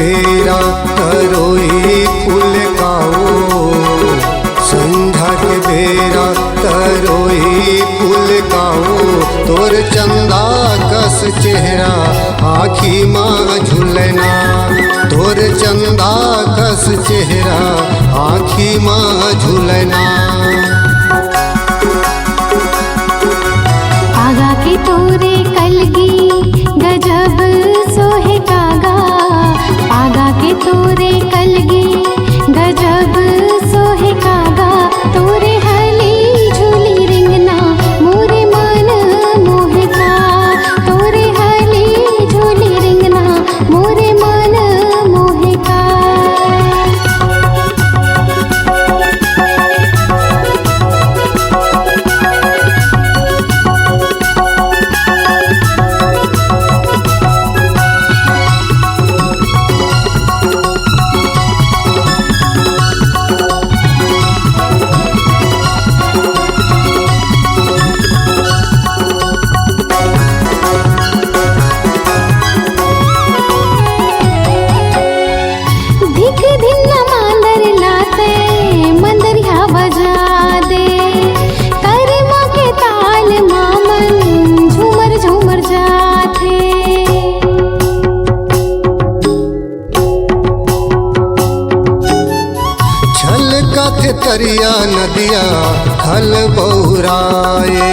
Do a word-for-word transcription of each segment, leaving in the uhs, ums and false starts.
बेरा तरोई फूल काओ, संझा के बेरा तरोई फूल काओ, तोर चंदा कस चेहरा आँखी मा झुलना, तोर चंदा कस चेहरा आँखी मा झुलना। आगा के तोरे कलगी गजब सोहे कागा, आगा के तोरे कलगी गजब सोहे कागा, तोरे हली झूली रिंगना मोरे मन मोहे का, तोरे हली झूली रिंगना मोरे मन मोहे का। धिक धिन मांदर लाते मंदरिया बजा दे, करमा के ताल मा मन झूमर झूमर जाथे। छलकत तरिया नदिया खल बौराए,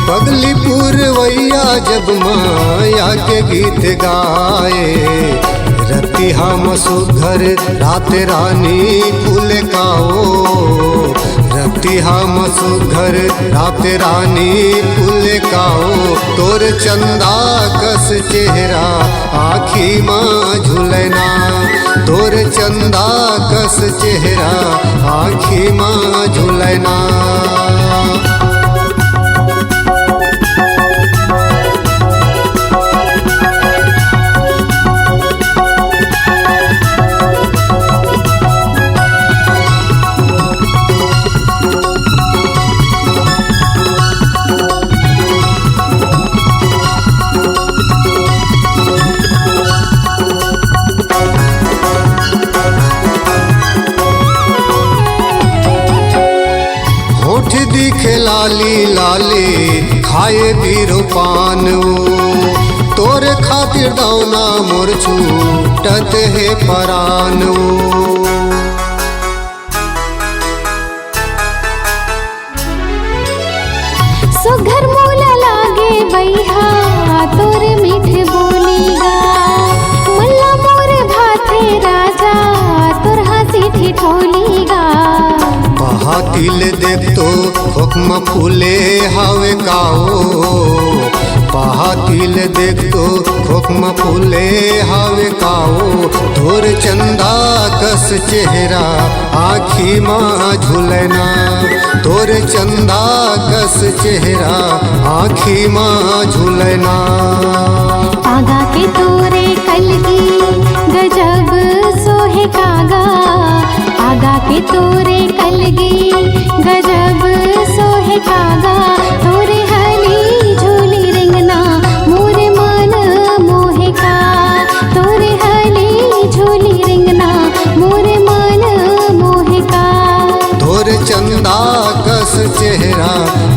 पगली पुरवैया जब माया के गीत गाए। रतिहा म सुघर रात रानी फूल काओ, रतिहा म सुघर रात रानी फूल काओ, तोर चंदा कस चेहरा आँखी मा झुलना, तोर चंदा कस चेहरा आँखी मा झुलना। होठ दिखे लाली लाली खाए बीरो पान ओ, तोर खातिर दौना मोर छूटत हे परान ओ। सुघर मोला लागे बइहा तोर मीठ बोली गा, मल्ला मोर भाथे राजा तोर हँसी ठिठोली गा। पहातिल देख तो खोखमा फूले हावे काओ, पहातिल देख तो खोखमा फूले हावे काओ, तोर चंदा कस चेहरा आँखी मा झुलना, तोर चंदा कस चेहरा आँखी मा झुलना। आगा के तोरे कलगी गजब सोहे कागा, आगा के तोरे कलगी गजब सोहे कागा, तोरे हली झूली रिंगना मोरे मन मोहे का, तोरे हली झूली रिंगना मोरे मन मोहे का। तोर चंदा कस चेहरा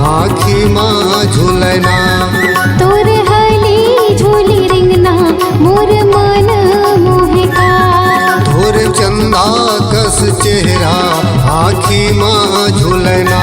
आँखी मा झुलना, तोरे हली झूली रिंगना मोर मन मोहे का। तोर चंदा कस चेहरा आँखी मा झुलना,